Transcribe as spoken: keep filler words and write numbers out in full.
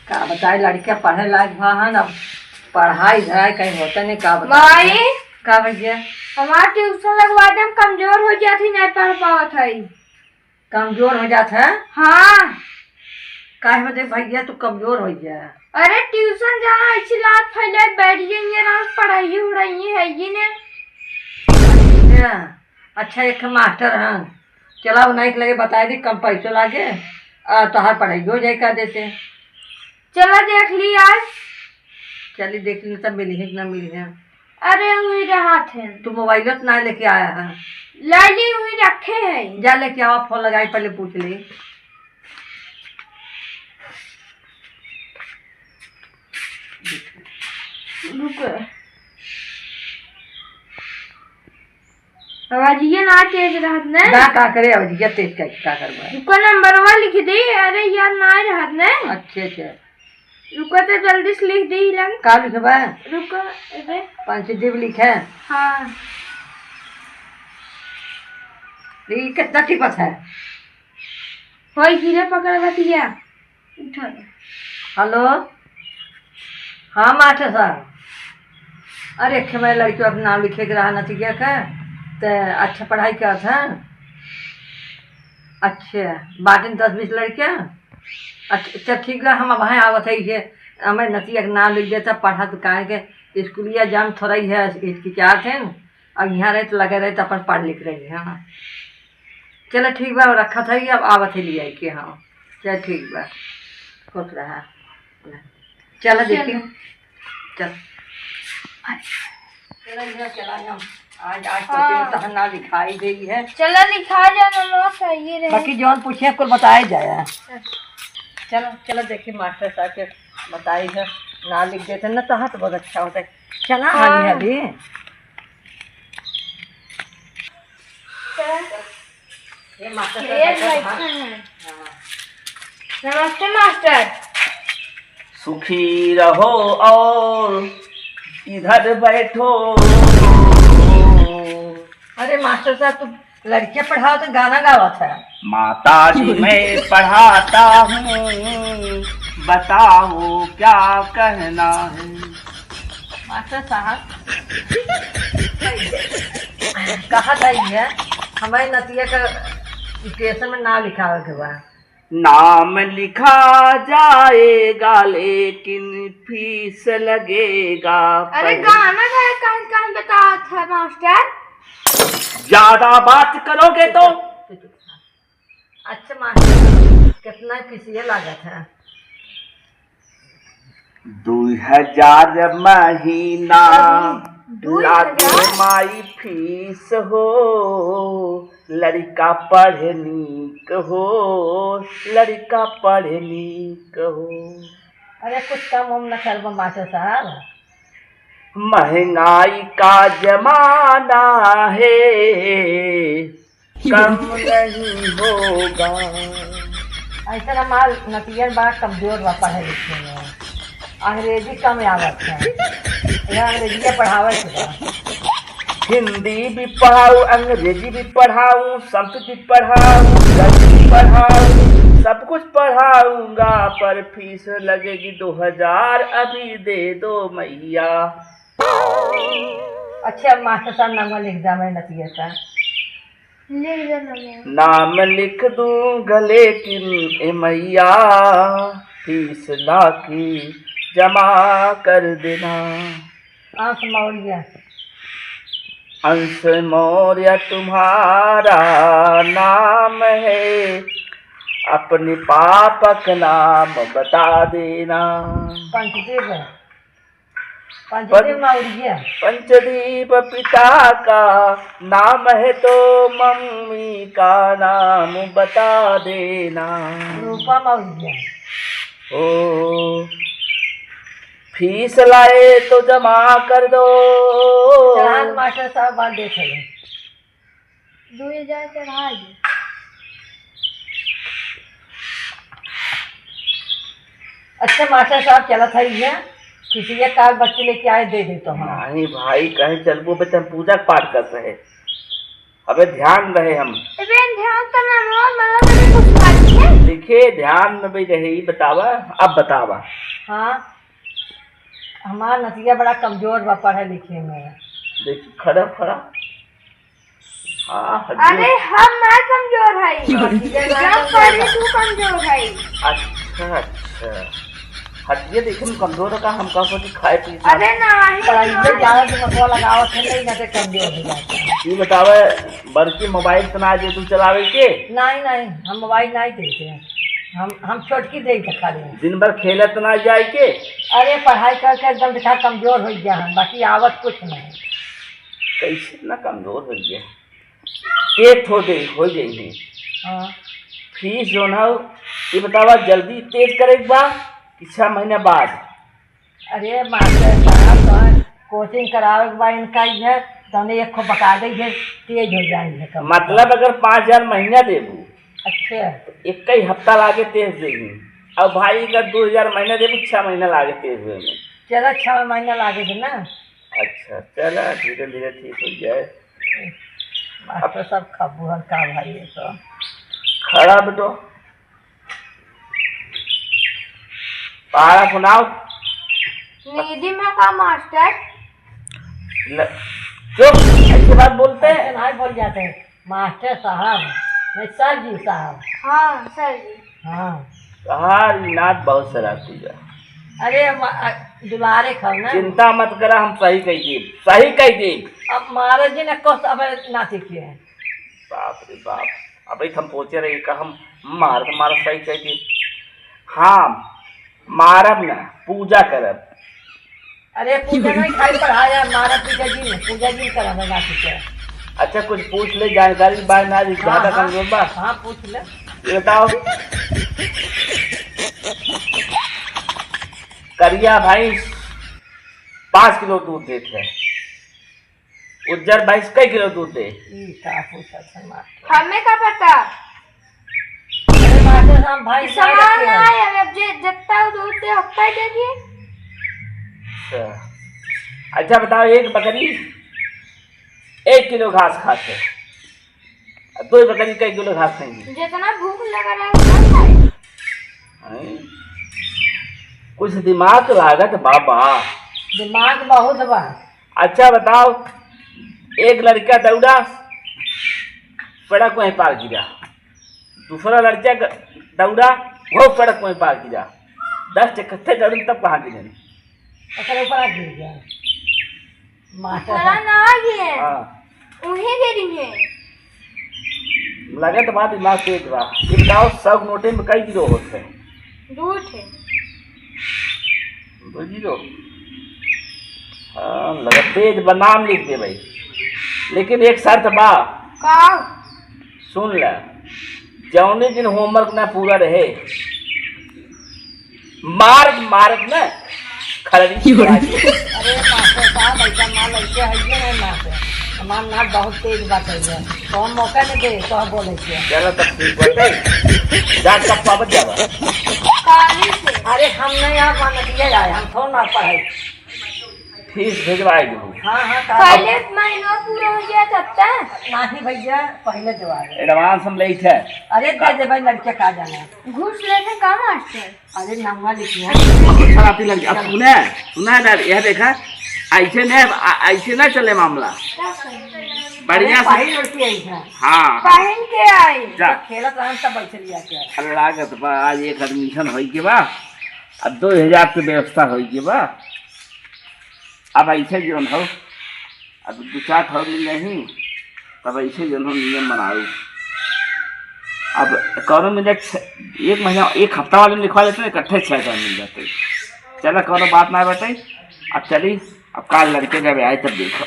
का बताई, लड़किया पढ़े लायक भा हन, अब पढ़ाई धराई कहीं होता नहीं, का बताई। माई! का भैया? हमार ट्यूशन लगवा दे, हम कमजोर हो जात ही, नहीं पढ़ पावत है। कमजोर हो जात है? हाँ। काहे बदे भैया तू कमजोर हो गया? अरे ट्यूशन जहाँ ऐसी लात फैले बैठ गई है, ना पढ़ाई उड़ाई है ये ने। अच्छा, अच्छा, एक ठे मास्टर हैं, चला उन्हीं के लगे बताई दी, कम पैसो लागे, आ, तोहार पढ़ाई हो जाए का देते। चला देख ली आज। चली देख ली, तब मिली है कि ना मिली है। अरे, वही रहत है। तू मोबाइलो तो ना लेके आया है। लाई ली, वही रखे है। जा लेके आवा, फोन लगाई, पहले पूछ ले। रुक। आवाजिया ना तेज रहत ने। ना का करे, आवाजिया तेज का, का करबा? रुको, नंबरवा लिख दे। अरे यार, ना रहत ने। अच्छे, अच्छे। रुको तो जल्दी से लिख दे ही लग। का लिखबा? रुको, अरे। पंचदीप लिखे? हाँ। ई कितना टिपत है? होई गिरे पकड़ बतिया। उठा दे। हेलो, हाँ मास्टर साहब, अरे एक हमारे लड़कियों का नाम लिखे के रहा नतिया का, तो अच्छा पढ़ाई करत है। अच्छा, बाटिन दस बीस लड़कियाँ। अच्छा, चल ठीक बा, हम अब हैं आवत है, ये हमारे नतिया का नाम लिख देता, पढ़ा तो काहे के स्कूलिया जाम थोड़ा ही है, हिचकिचात है, अब यहाँ रहे तो लगे रहे तो अपन पढ़ लिख रही है। हाँ। चला ठीक बा, रखत है, अब आवत है लियाई के। हाँ, चल ठीक बा, खुश रहा। चला देखी, चला। चल। चला, चला, चला, हम आज, आज तो हाँ। तहन ना लिखाई गई है। चला लिखा जाना, लो, सही रहे। बाकी जौन पूछे, कुल बताए जाए। चल। चला, चला देखी मास्टर साहब के बताई है, ना लिख देते ना, तहाँ तो बहुत अच्छा होता है। चला, हाँ। आनी अभी। ये मास्टर साहब बैठे हैं। हाँ। नमस्ते मास्टर। सुखी रहो और इधर बैठो। अरे मास्टर साहब, तू लड़कियां पढ़ाओ तो गाना गावत है। माता जी मैं पढ़ाता हूँ, बताओ क्या कहना है। मास्टर साहब, कहा था ये, हमारे नतिया का स्टेशन में नाम लिखावे के बा। नाम लिखा जाएगा लेकिन फीस लगेगा। अरे पहले गाना गाए, कहाँ कहाँ बतावत है मास्टर? ज्यादा बात करोगे तो। अच्छा मास्टर, कितना फीसिया लागत है? दुई हजार महीना अभी दुई हजार? लागे माई फीस हो, लड़का पढ़े नीक हो, लड़का पढ़े नीक हो। अरे कुछ कम उम न करबो मास्टर साहब? महंगाई का जमाना है, कम नहीं होगा। ऐसा हमार नतिया बा कमजोर बा पढ़े लिखे में, अंग्रेजी कम आवत है, यह अंग्रेजिया पढ़ावे के बा। हिंदी भी पढ़ाऊ, अंग्रेजी भी पढ़ाऊ, संस्कृत भी पढ़ाऊ, गणित भी पढ़ाऊ, सब कुछ पढ़ाऊंगा, पर फीस लगेगी दो हजार, अभी दे दो मैया। अच्छा, अब मास्टर साहब नाम लिख दा, मैं नतिया का। लिख दे ना मैं। नाम लिख दूंगा लेकिन ए मैया, फीस लाके जमा कर देना। अंश मौर्य। अंश मौर्य तुम्हारा नाम है, अपने पापा का नाम बता देना। पंचदेव। पंचदीप पन-, मौर्य। पंचदीप पिता का नाम है तो मम्मी का नाम बता देना। रूपा मौर्य। ओ, फीस लाए तो जमा कर दो। चढ़ान मास्टर साहब बात देख ले। दुई हजार चढ़ा दे। अच्छा मास्टर साहब, चलत है ये, किसी ये काल बच्ची लेके आए, दे दे तो हम। नहीं भाई, कहीं चलबो बे, हम पूजा पाठ करत रहे। अबे ध्यान रहे हम। अबे ध्यान तो ना हो, मतलब अबे कुछ बात है। देखे, ध्यान में भी रहे, ई बतावा, अब बतावा। हाँ, हमार नतिया बड़ा कमजोर बा पढ़े लिखे में। देख, खड़ा, खड़ा। हाँ, हड्डी। अरे, हम ना कमजोर हई। नतिया ना जब कमजोर पढ़े बा। तू कमजोर हई। अच्छा, अच्छा। हड्डियाँ देखे में कमजोर है का? हम का सोची खाए पी के। अरे, नहीं, पढ़ाई में नहीं। ज्यादा दिमाग लगावत है, नहीं ना तो कमजोर हो जाता है। ये बतावे, बड़की मोबाइल तो ना दे तू चलावे के? नहीं, नहीं, हम मोबाइल नहीं देते हैं। हम, हम छोटकी दे के खा रहे हैं। दिन भर खेलत ना जाए के? अरे, पढ़ाई करके एकदम देखा कमजोर हो गया है, बाकी आवत कुछ नहीं। कैसे इतना कमजोर हो गया? एक ठो दे हो जाएंगे। हाँ। फीस जो ना हो, ये बतावा, जल्दी तेज करे के बा कि छह महीना बाद? अरे मास्टर साहब, तोहर कोचिंग करावे के बा इनका, ये तने एक खो बता दे, ये तेज हो जाएंगे कब। मतलब अगर पाँच हजार महीना देबू, अच्छा। तो एक ही हफ्ता लागे तेज देबू, और भाई अगर दो हजार महीना देबू, छह महीना लागे तेज होए में। चलो, छह महीना लागे थे ना। अच्छा, चला, धीरे धीरे ठीक हो जाए। मास्टर साहब खबू हन का भाई, ये तो। खड़ा बेटो। पहाड़ा सुनाओ। निधि में का मास्टर? ल-, चुप, ऐसे बात बोलते हैं? ऐसे नहीं बोल जाते हैं। मास्टर साहब, नहीं, सर जी साहब। हाँ, सर जी। हाँ। तहार ई नात बहुत शरारती बा। अरे, मा-, अ, दुलारे खाओ ना। चिंता मत करा, हम सही कह देब, सही कह देब। अब महाराज जी ने कौन सा अब नाती किए हैं? बाप रे बाप, अब एक हम सोचे रहे कि हम मारत मारत सही कह देब। हाँ, मारब ना, पूजा करब। अरे पूजा नहीं, खाली पढ़ाया, मारा पूजा जी ने, पूजा जी करब ना पूजा। अच्छा, कुछ पूछ ले, जानकारी बा ना जी, हाँ, ज्यादा हाँ, कमजोर बा। हाँ, पूछ ले। ये बताओ, करिया भैंस पाँच किलो दूध देत है, उज्जर भैंस कई किलो दूध दे? ई का पूछत है मास्टर? हमें का पता? अरे मास्टर साहब, भाई सवाल ना ना रखे हैं। है, अब जे जितना दूध दे, उतना ही देगी। अच्छा। अच्छा बताओ, एक बकरी एक किलो घास खात है, और दो बकरी कई किलो घास खाएंगी? जितना भूख लगा रहा है, उतना खाए। हैं? कुछ दिमाग लागत बाबा। दिमाग बहुत बा। अच्छा बताओ, एक लड़का दौड़ा, सड़क वहीं पार गिरा, दूसरा लड़का ग-, दौड़ा, वो सड़क वहीं पार गिरा, दस ठे इकट्ठे दौड़े तब कहाँ गिरे? ओकरे ऊपर आ गिर गया। मास्टर थोड़ा साहब। ना आगे। हाँ। उन्हें गिरी है। लगत बा दिमाग तेज बा। ये बताओ, सौ नोटे में कई जीरो होत है? दो ठे। दो जीरो? हाँ, लगत तेज बा, नाम लिख दे भाई। लेकिन एक शर्त बा। का? सुन ले, जौने दिन होमवर्क ना पूरा रहे, मार, मारत ना खलड़ी की बना के। अरे मास्टर साहब, ऐसा ना लड़के हइये नहीं मास्टर। हमार नाक बहुत तेज बात है। तो हम मौका नहीं दे, तो हम बोले के। चलो तब ठीक बात है। जा, कब पावत जावा? काली से। अरे हम नहीं, आप वहाँ नतिया जाए, हम थोड़ा ना पढ़ाई। फीस भेजवाए दो। हाँ, हाँ, काली। पहले महीना पूरा हो गया तब तक। नहीं भैया, पहले जवाब है। एडवांस हम लेत है। अरे दे दे भाई, लड़के का जाना है। घूस लेते का मास्टर? अरे नंबर लिखिए। अब खराबी लग गया। अब सुने, सुना ना, यह देखा, ऐसे नहीं, आ-, ऐसे ना चले मामला। क्या करें? बढ़िया अरे से। पहन लड़की आई है। हाँ। पहन के आई। जा। खेलत रहन सब बैठे लिया के। अरे लागत बा, आज एक एडमिशन होई के बा, अब दो हजार के व्यवस्था होई के बा। अब ऐसे जौन हो, अब दो चार ठो मिल जाही, तब ऐसे जौन हो नियम बनाऊ। अब कौनो मिले छ-, एक महीना, एक हफ्ता वाले में लिखवा लेते हैं, इकट्ठे छह हजार मिल जाते। चला, कौनो बात ना बाटे। अब चली, अब काल लड़के जब आए तब देखो।